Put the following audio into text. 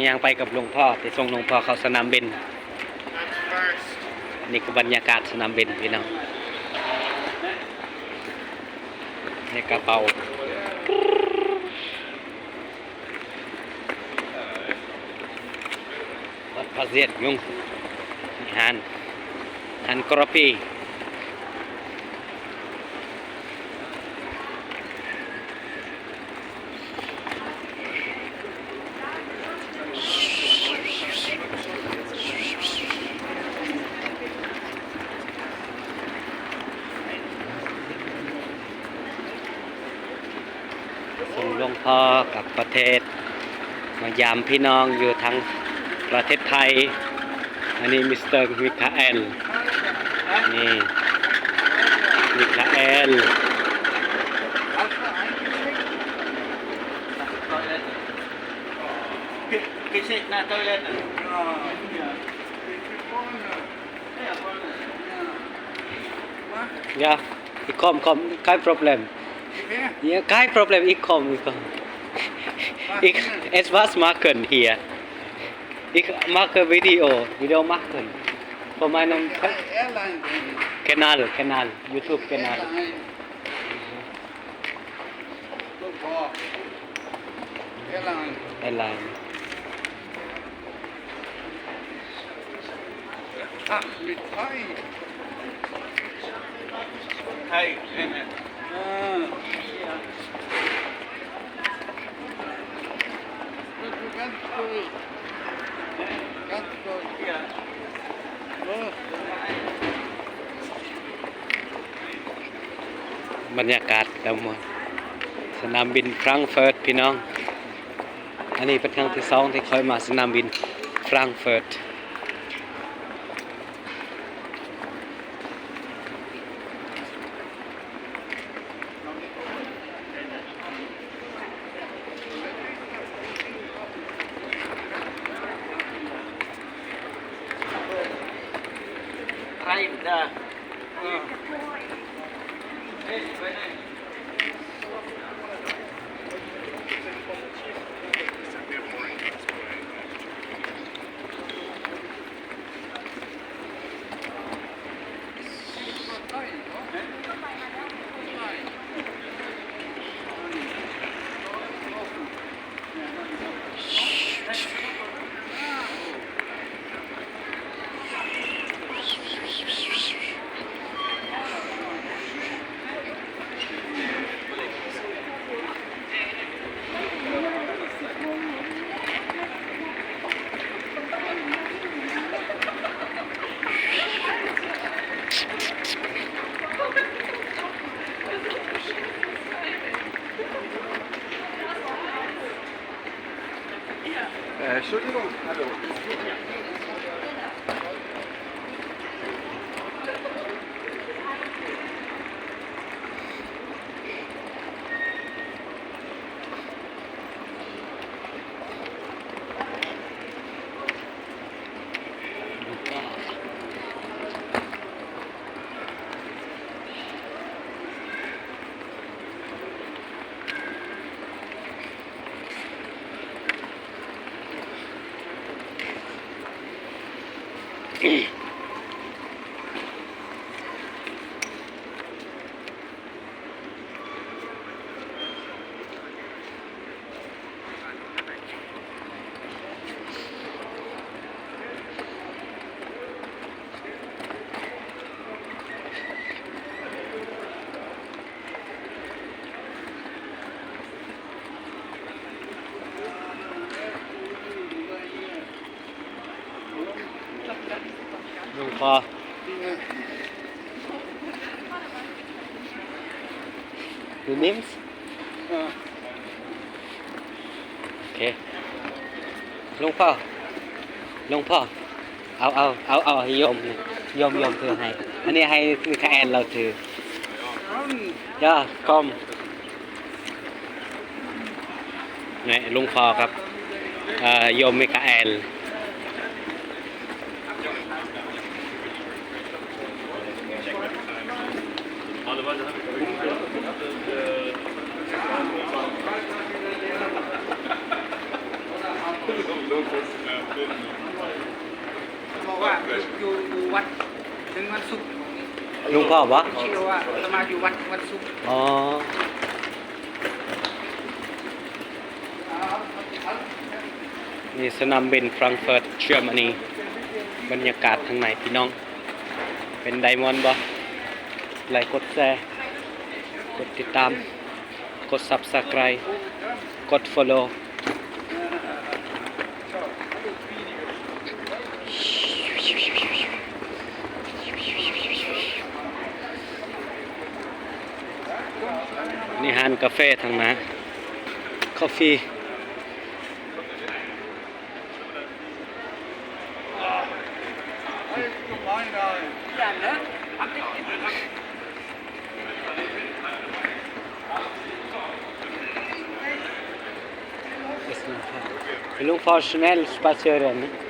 ຍ່າງໄປກັບຫຼວງພໍ່ ໄປສົ່ງຫຼວງພໍ່ເຂົ້າສະໜາມບິນ. ນີ້ຄືບັນຍາກາດສະໜາມບິນພີ່ນ້ອງ ໃນກະເປົາ. ວັດພະສຽດຍຸງ ຮ້ານ ຮ້ານກຣາຟີ. ສົ່ງຫຼວງພໍ່ກັບປະເທດ ມາຢາມພີ່ນ້ອງຢູ່ທາງປະເທດໄທ. ອັນນີ້ມິສເຕີມິຄາເອລ ນີ້ມິຄາເອລ. Ke-, ke sik na toilet na. Ja, ik kom, kom, kein probleem. Ja, kein probleem, ik kom, ik kom. Ik etwas maken hier. Ik maak video, video maken. Voor mijn kanaal, kanaal, YouTube kanaal. Airline. Ah, mit Thai. Thai, ja, ja. Ah. Ganz toll. Ganz toll. Ja. ບັນຍາກາດແລ້ວມ່ວນ ສະໜາມບິນຟຣັງເຟີດພີ່ນ້ອງ. ອັນນີ້ເປັນຄັ້ງທີສອງທີ່ຂ້ອຍມາສະໜາມບິນຟຣັງເຟີດ. Train dah. Äh, Entschuldigung, hallo. ຫຼວງພໍ່ Your names? ໂອເຄ ຫຼວງພໍ່ ຫຼວງພໍ່ ເອົາ ເອົາ ເອົາ ເອົາໃຫ້ໂຍມ ໂຍມ ໂຍມຖືໃຫ້ ອັນນີ້ໃຫ້ມິຄາແອນລາວຖື. ຢ່າ ຄອມ ນີ້ ຫຼວງພໍ່ຄັບ ເອີ ໂຍມມິຄາແອນ. ບອກວ່າຢູ່ ຢູ່ວັດເຖິງວັນສຸກ. ຫຼວງພໍ່ບໍ່? ເຊື່ອວ່າອາດຕະມາຢູ່ວັດເຖິງວັນສຸກ. ອໍ ນີ້ສະໜາມບິນ Frankfurt Germany. ບັນຍາກາດທາງໃນພີ່ນ້ອງ ເປັນໄດມອນບໍ່? ໄລກ໌ ກົດແຊ ກົດຕິດຕາມ ກົດ Subscribe ກົດ Follow. ນີ້ຮ້ານກາເຟທາງໜ້າ Coffee. Ist Lungfall. Lungfall schnell spazieren.